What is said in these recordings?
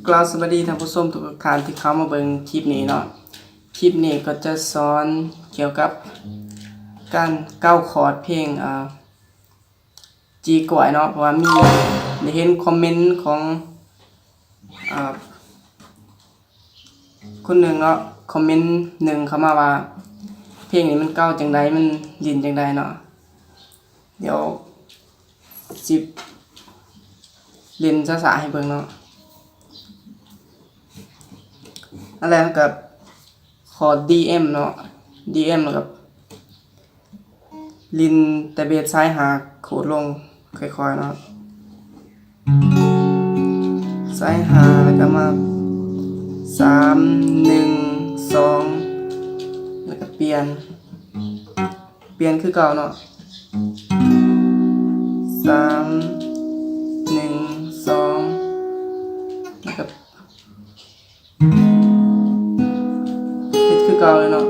ກ່າວສະບາຍດີທ່ານຜູ້ຊົມທຸກໆທ່ານທີ່ເຂົ້າມາເບິ່ງຄລິບນີ້ເນາະ. ຄລິບນີ້ກໍຈະສອນກ່ຽວກັບການເກົ້າຄອດເພງ ເອີ ຈີກວາຍເນາະ, ເພາະວ່າມີ ໄດ້ເຫັນຄອມເມັນຂອງ ເອີ ຄົນໜຶ່ງເນາະ, ຄອມເມັນໜຶ່ງເຂົ້າມາວ່າ ເພງນີ້ມັນເກົ້າຈັ່ງໃດ ມັນຫຼິ້ນຈັ່ງໃດເນາະ. ດຽວຊິຫຼິ້ນຊ້າໆໃຫ້ເບິ່ງເນາະ. ອັນແລກເຮົາກໍຄອດດີເອັມເນາະ, ດີເອັມ ແລ້ວກໍຫຼິ້ນແຕ່ເບສຊ້າຍຫ້າຂູດລົງຄ່ອຍໆເນາະ, ຊ້າຍຫ້າ ແລ້ວກໍມາສາມ ໜຶ່ງ ສອງ ແລ້ວກໍປ່ຽນ ປ່ຽນຄືເກົ່າເນາະ, ສາມ ໜຶ່ງ ສອງ ແລ້ວກໍເຮັດຄືເກົ່າເລີຍເນາະ.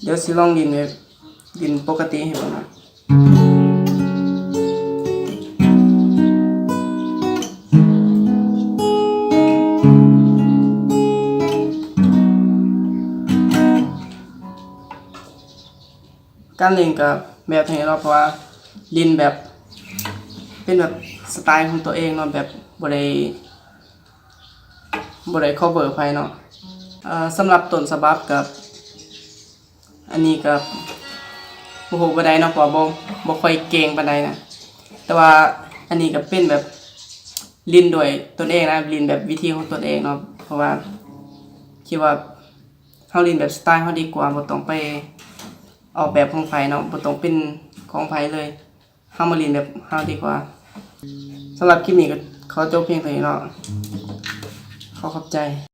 ດຽວຊິລອງຫຼິ້ນແບບຫຼິ້ນປົກກະຕິໃຫ້ເບິ່ງນະ. ການຫຼິ້ນກໍແບບນີ້ເນາະ, ເພາະວ່າຫຼິ້ນແບບ ເປັນແບບສະໄຕຂອງຕົວເອງເນາະ, ແບບບໍ່ໄດ້ ບໍ່ໄດ້ຄອບເວີໃຜເນາະ. ເອີ ສຳລັບຕົ້ນສະບັບກໍ ອັນນີ້ກໍບໍ່ຮູ້ປານໃດເນາະ, ເພາະວ່າບໍ່ ບໍ່ຄ່ອຍເກັ່ງປານໃດນະ, ແຕ່ວ່າອັນນີ້ກໍເປັນແບບຫຼິ້ນດ້ວຍຕົນເອງນະ, ຫຼິ້ນແບບວິທີຂອງຕົນເອງເນາະ, ເພາະວ່າຄິດວ່າເຮົາຫຼິ້ນແບບສະໄຕເຮົາດີກວ່າ, ບໍ່ຕ້ອງໄປອອກແບບຂອງໃຜເນາະ, ບໍ່ຕ້ອງເປັນຂອງໃຜເລີຍ. ເຮົາມາຫຼິ້ນແບບເຮົາດີກວ່າ. ສຳລັບຄລິບນີ້ກໍຂໍຈົບພຽງເທົ່ານີ້ເນາະ. ຂໍຂອບໃຈ.